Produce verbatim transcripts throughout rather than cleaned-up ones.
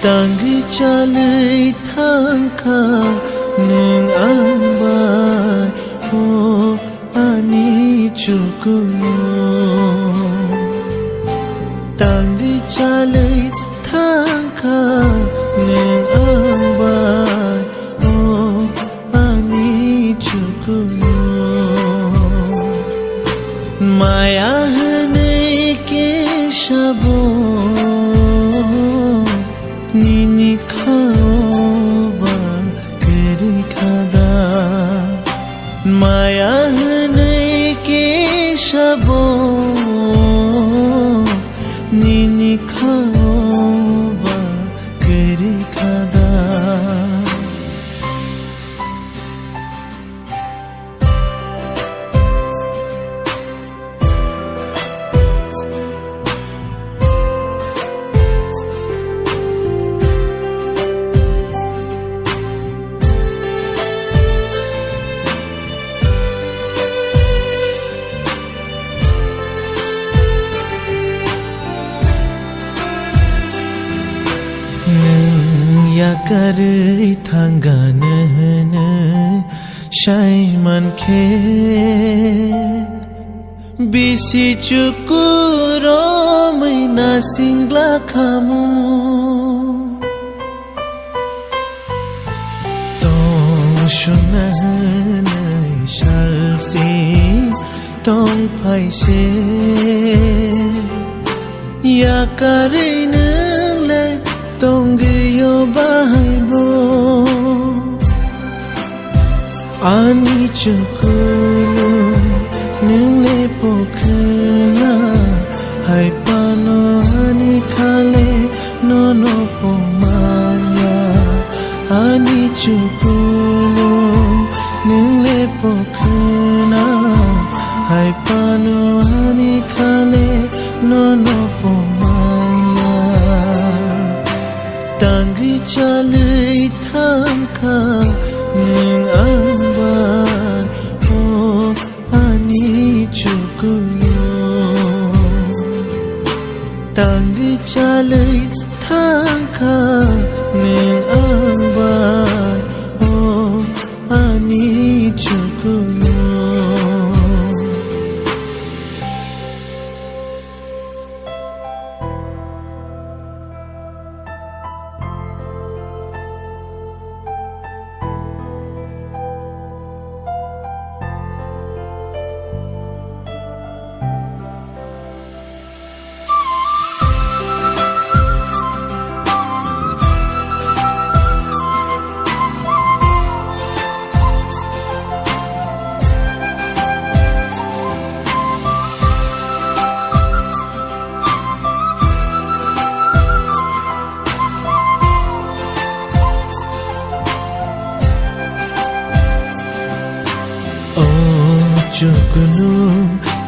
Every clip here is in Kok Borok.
Tangwi chalwi thangkha nwng ang bai, o ani chukunu. Tangwi chalwi thangkha nwng ang bai, o ani chukunu. Maya hwnwi khe sabo nini khao ba kwrwi kha da. Maya hwnwi khe sabo nini khao ba kwrwi kha da. Nwng yakarwi thangano hwnwi sai mankhe, bisi chukurumwi nasing glakhamu. Tong suna hwnwi salsi tong phaise, yakarwi nwng le tongwi o bahai bo. Ani chukulu nwng le pokhna, hai pano ani khale nono pomaya. Ani chukulu nwng le pokhna, hai pano ani khale nono pomaya. Tangwi chalwi thangkha nwng ang bai, o ani chukunu. Tangwi chalwi thangkha nwng ang bai, o ani chukunu. O chukunu,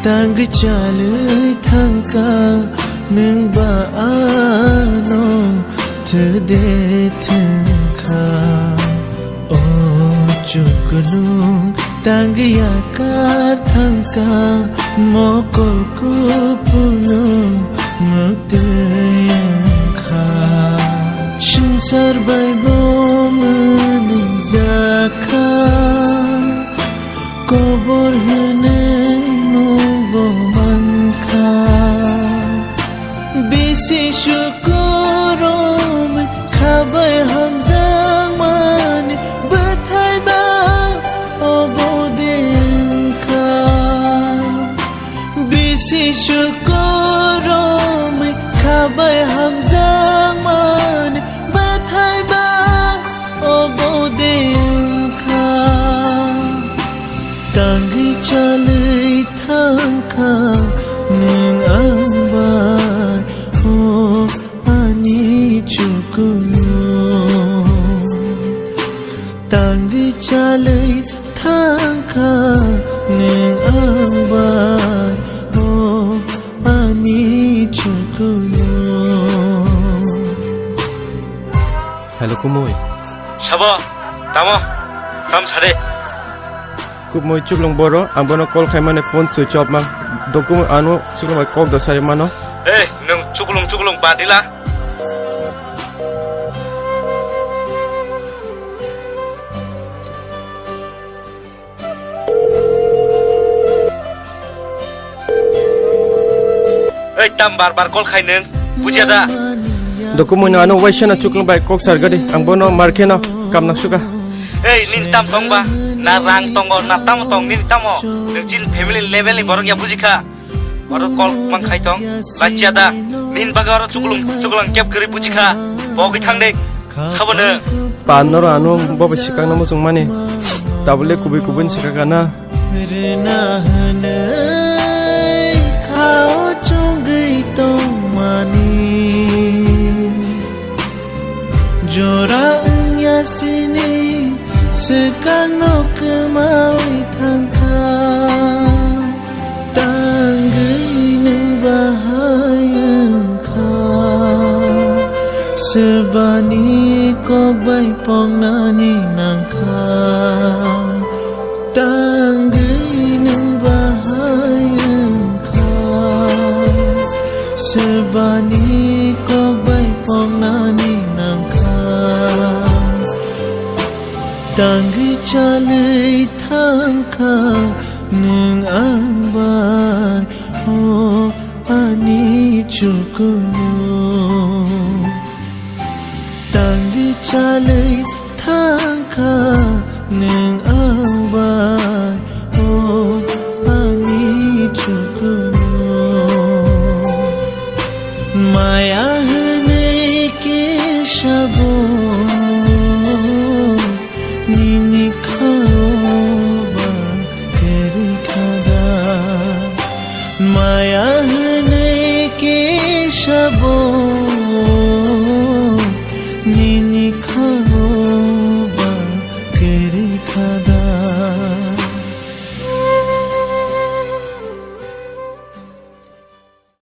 tangwi chalwi thangkha nwng ba ano thwde thwngkha. O chukunu, tangwi yakar thangkha, mokol kupulung muktwi wngkha. Swngchar bai bo mwnwi jakha, kobor hwnwi mungbo mankha. Bisi chukurumwi khabai hamjakmani bwthai ba obo de wngkha. Bisi chukurumwi khabai hamjakmani bwthai ba obo de wngkha. Tangwi chalwi thangkha nwng ang bai, o ani chukunu. Tangwi chalwi thangkha nwng ang bai, o ani chukunu. Hello, Kumui. Sabo, tamo, tam sade. Kumui chuklung boro, ang bono call khaimani phone switch off ma. Dokumui ano chuklung bai kok da sari mano. Ei, nwng chuklung chuklung badila. Tam bar bar call khai nwng, bujiya da? Dokumui no ano waisa na chuklung bai kok sar gadi, ang bono marke no kam nang suka. Ei, nini tam tong ba? Na rang tongo, na tamo tong, nini tamo? Nwng chini family level ni borok ya bujikha. Oro call mang khai tong, lachia da? Nini bagwi oro chuklung, chuklang kep kwrwi bujikha. Bogwi thang de. Sabono. Panoro ano bobo sikang namo chungmani. Tabule kubui kubui sikakana. Rina hwnwi khao chongwi tongmani. Jora wngya sini swkangno kwmawi thangkha. Tangwi nwng bahai wngkha, swbani kok bai pongnani nangkha. Tangwi nwng bahai wngkha, swbani kok bai pongnani nangkha. Tangwi chalwi thangkha nwng ang bai, o ani chukunu. Tangwi chalwi thangkha nwng ang bai.